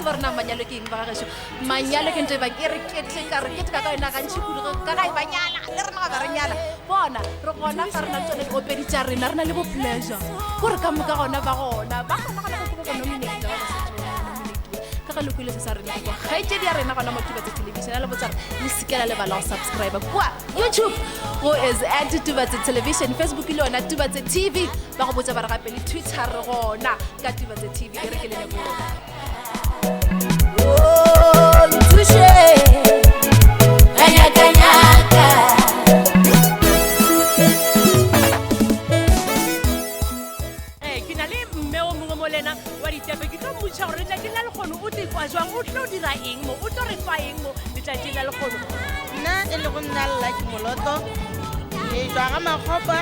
tseba rena manyalo ke eng ba gagešo manyalo ke nto e bang e re keteka re keteka ka yona gantši kudu ka ga e ba nyala le rena ga ba re nyala bona re gona fa re na le tsone diopedi tša rena re na le bo pleasure gore ka moka gona ba gona ba gona gona go ba nominate ba ka ga lekwele se sa rena kwa kgaetšedi ya rena gona mo Tubatse Television a le botsa le seke la lebala go subscribe kwa YouTube go is at Tubatse Television, Facebook le yona Tubatse TV, ba go botsa ba re gape le Twitter re gona ka Tubatse TV. E re ke le leboga. Oh, nthuše. Ka nyaka nyaka. Ee, ke na le mme o mongwe mo le ena wa ditepe ke tlo mmotšiša gore letšatšing la lekgono o tlo ikwa jwang o tlo dira eng mo o tlo re fa eng mo letšatšing la lekgono nna e lego nna lla ke moloto ke tšwa ga makgopa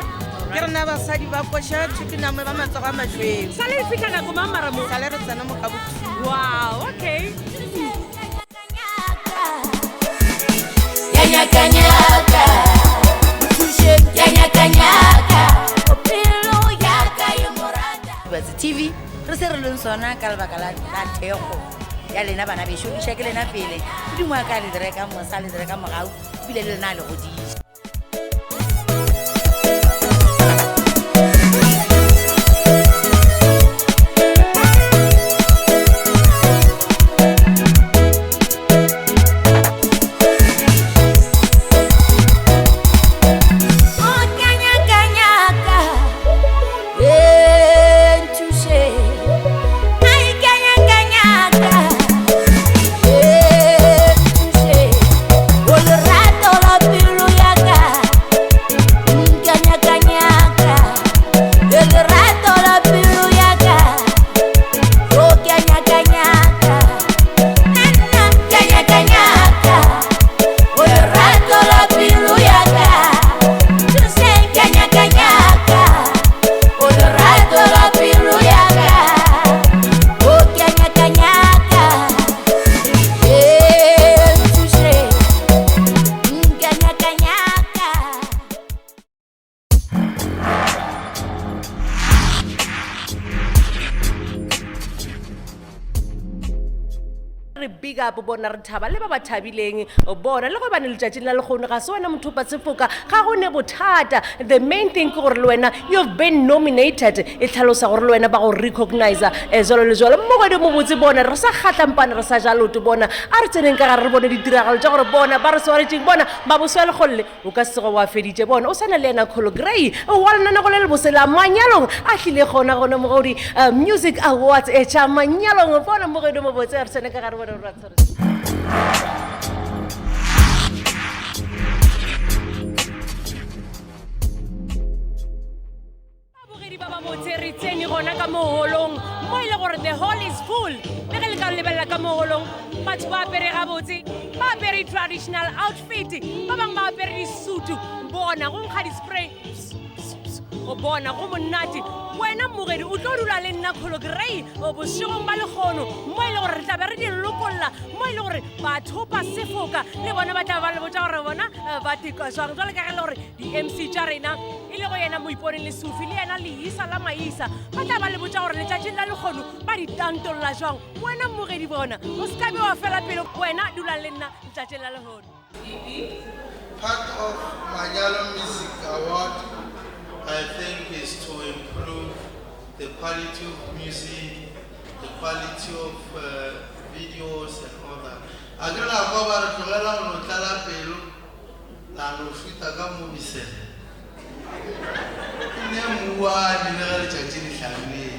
ke rena basadi ba koša thupiname ba matsogo a mašweu sa le fitlha nako mang mara mo sa le re tsena mo ka bothu wow okay Ya nyaka nyaka. Nthuše. Ya nyaka nyaka. Pelo ya ka e mo rata. Tubatse TV re se re leng sona ka lebaka la la thekgo ya lena bana bešo iša ke lena pele modimo wa ka le dire ka mosa le dire ka mogau ebile le lena a le godiša. Oh, ka nyaka nyaka. Eh, nthuše. Ai, ka nyaka nyaka. Eh, nthuše. O lerato la pelo ya ka. Ka nyaka nyaka. Eh, lerato la pelo ya ka. Oh, ka nyaka nyaka. Nna, ka nyaka nyaka. O lerato la pelo ya ka. Nthuše, ka nyaka nyaka. O lerato la pelo ya ka. Oh, ka nyaka nyaka. Eh, nthuše. Ka nyaka nyaka. Re big up bona, re thaba le ba ba thabileng bona le gobane letšatšing la lekgono ga se wena motho pa sefoka ga go ne bothata. The main thing ke gore le wena you've been nominated, e tlhalosa gore le wena ba go recognizer jalo le jalo. Mmogedi mobotse bona re sa kgatlampane re sa ja loto bona, a re tseneng ka gare re bone ditiragalo tša gore bona ba re swaretšeng bona ba boswa lekgolle o ka sego wa feditše bona. O swana le yena Kholo Grey wa lenanego le lebose la manyalong a tlile gona gona mogodi Music Awards e tša manyalong bona. Mogodi mobotse a re tsene ka gare bone gore ba tshware. Babogedi ba babotse re tsene gona ka moholong mo e le gore the hall is full. Le ge le ka lebelela ka moholong batho ba apere gabotse, ba apere traditional outfit, ba bangwe ba apere disutu bona go nkga di-spray o bona go monate. Wena mmogedi o tlo dula le nna Kholo Grey bošegong ba lekgono mo e le gore re tla be re di lokolla mo e le gore bathopa sefoka le bona ba tla ba le botsa gore bona ba tekwa jwang. Jwale ka ge e le gore di-MC tša rena e le go yena Moiponeng le Sufi le yena Leisa la Maisa ba tla ba le botsa gore letšatšing la lekgono ba di tantolla jwang. Wena mmogedi bona o se ka be wa fela pelo, wena dulang le nna letšatšing la lehono. Part of Manyalo Music Award, I think, is to improve the quality of music, the quality of videos and all that. A ke la kwa ba re tlogela go no tlala pelo la no feta ka movie set. E ne mmuane le ge letšatši le hlabile.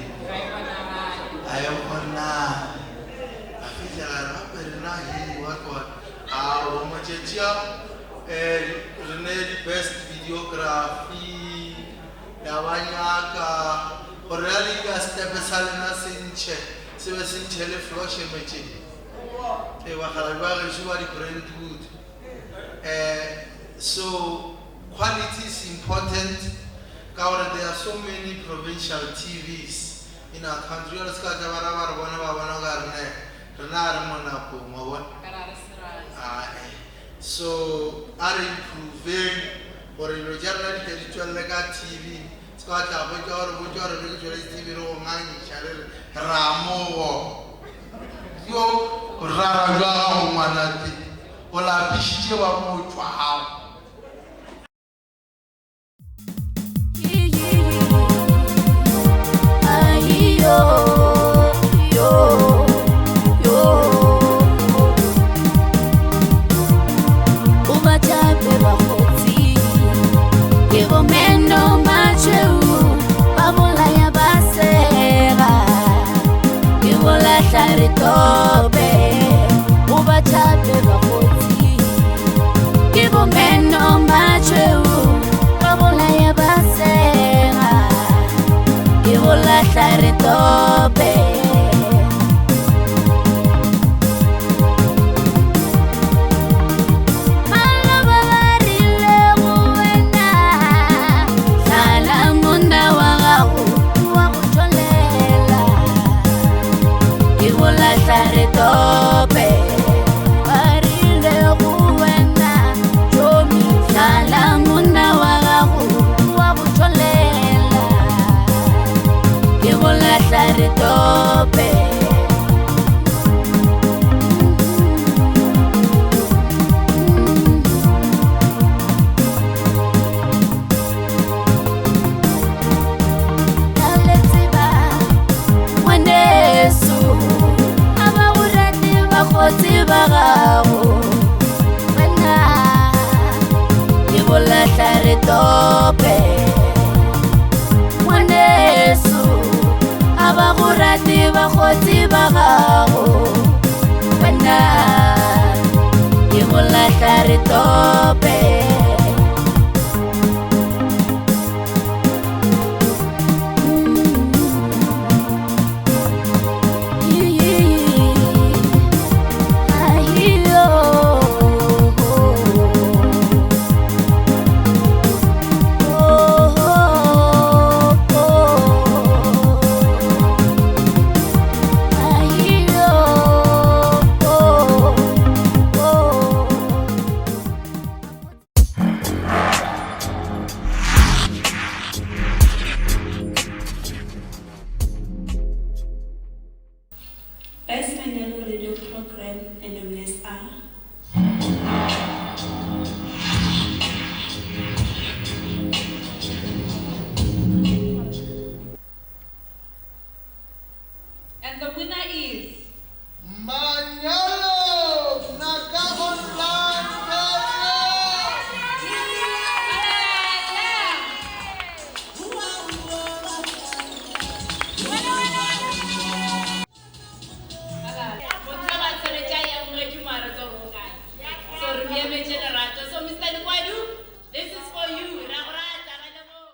A e kgonagale. A fihla gape rena he what what. Aowa matšatši a re ne di-best videography ya ba nyaka gore ya le dira setepe sa lena se ntšhe se be se ntšhe le floshe metšeng. Ee bakgalabje ba gešo ba di-Brentwood. So quality is important ka gore there are so many provincial TVs in our country. Jwale se ka tla ba ra ba re bona ba bona ka re ne rena a re mo nakong wa bona. Ae. So a re improveng gore dilo tša rena di tle di tšwelele ka TV. Se ka tla hwetša gore botša gore be ke tšweletše TV re go ngangiša re re ra mogo. Yo borara bja gago ngwanate o lapišitše ba mo tšwago. Best Manyalo Radio Program and nominees are And the winner is Manyalo Naka Online Motho ba tshwanetse a ye nngwe ke moaro tsa gore o kae. So re mo emetse lerato. So Mr. Lekwadu, this is for you. Ra go rata, ra leboha.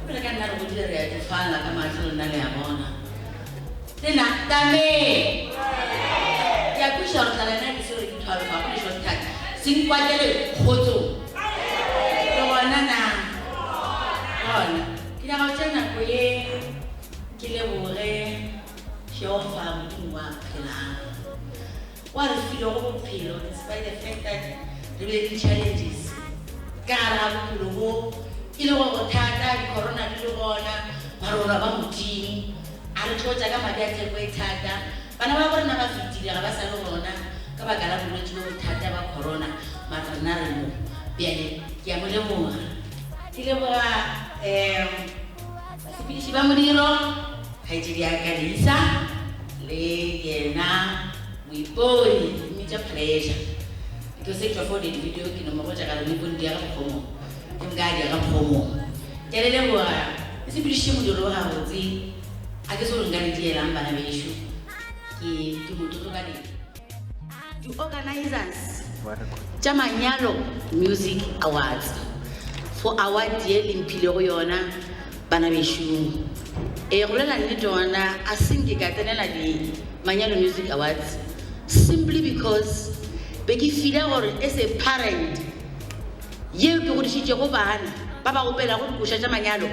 Pele ka nna re godile re ya di tshwana ka matlho lena le a bona. Lena tame. Ke a kwešiša gore tlala yona ke swere ke 12 ga gona shortcut. Se nkwatele kgotsong. Le gona na? Gona. Ke nyaka go tšea nako ye ke leboge Jehofa Modimo wa phelang. Wa re filego bophelo despite the fact that re bile le di-challenges ka gare ga bophelo bo e le gore bothata di-corona di le gona mara rona ba Modimo a re tlotša ka madi a theko e thata. Bana ba bo rena ba fetile ga ba sa le gona ka baka la bolwetši bo bothata ba corona mara rena re mo. Bjale ke a mo leboga. Ke leboga um basepediši ba modiro kgaetšedi ya ka Lisa le yena Moipone ke mmitša Pleasure because e tšwa fo di video ke no mo botša ka re Moipone di ya ka mokgomong ke moka a di ya ka mokgomong. Ke a le leboga le sepedišitše modiro o gabotse a ke se gore nka le dielang bana bešo ke ke motlotlo ka lena. Di-organizers. tša Manyalo Music Awards for award ye le mphilego yona bana bešung. Ee, go bolela nnete gona a se nke ka tsenela di Manyalo Music Awards simply because be ke feela gore as a parent yeo ke godišitšego bana ba ba opelago dikoša tša manyalo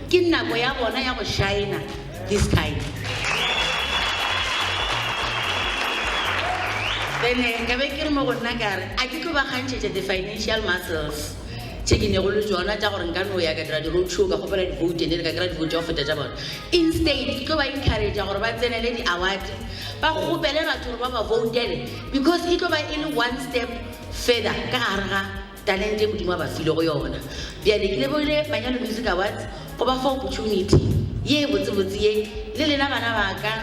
ke nako ya bona ya go shina this time. Then nka be ke re mo go nna ka re a ke tlo ba kgantšhetša the financial muscles tše ke nego le tšona tša gore nka no ya ka dira di-road show ka kgopela di-vote and then ka kry-a di-vote tša go feta tša bona. Instead ke tlo ba encourage gore ba tsenele di-award ba kgopele batho gore ba ba voutele because e tlo ba e le one step further ka gare ga talente e Modimo a ba filego yona. Bjale ke lebogile Manyalo Music Awards go ba fa opportunity ye botsebotse ye le lena bana ba ka,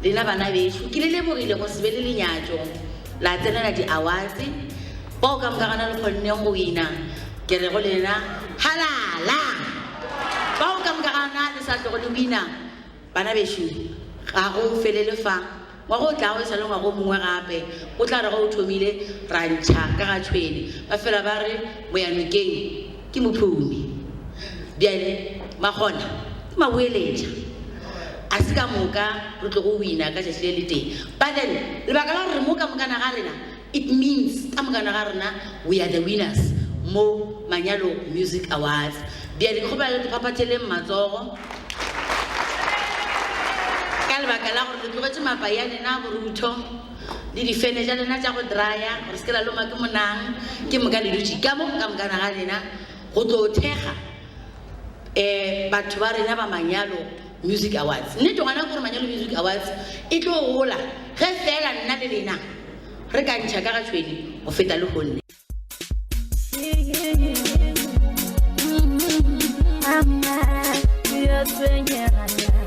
lena bana bešo. Ke le lebogile go se be le lenyatšo la tsenela di-awards. Bao ka moka gana le kgonneng go wina, ke re go lena halala! Bao ka moka gana le sa tlogo le wina, Bana bešo, ga go felele fa. Ngwaga o tlago e sa le ngwaga o mongwe gape. Go tla re ge o thomile, ra ntšha ka ga tšhwene. Ba fela ba re moyanokeng ke mophumi. Bjale makgona ke maboeletša. A se ka moka re tlogo wina ka tšatši le letee. But then lebaka la gore re mo ka mokana ga rena, it means ka mokana ga rena we are the winners mo Manyalo Music Awards. Bjale ke kgopela le phaphatheleng matsogo ka lebaka la gore le tlogetše mapai a lena a borutho le difene tša lena tša go drya gore se ke la loma ke monang, ke moka le dutše ka mo ka mokana ga lena go tlo thekga um batho ba rena ba Manyalo Music Awards. Nnete gona ke gore Manyalo Music Awards e tlo gola ge fela nna le lena re ka ntšha ka ga tšhwene go feta lehono. Mama, ke a tshwenyega.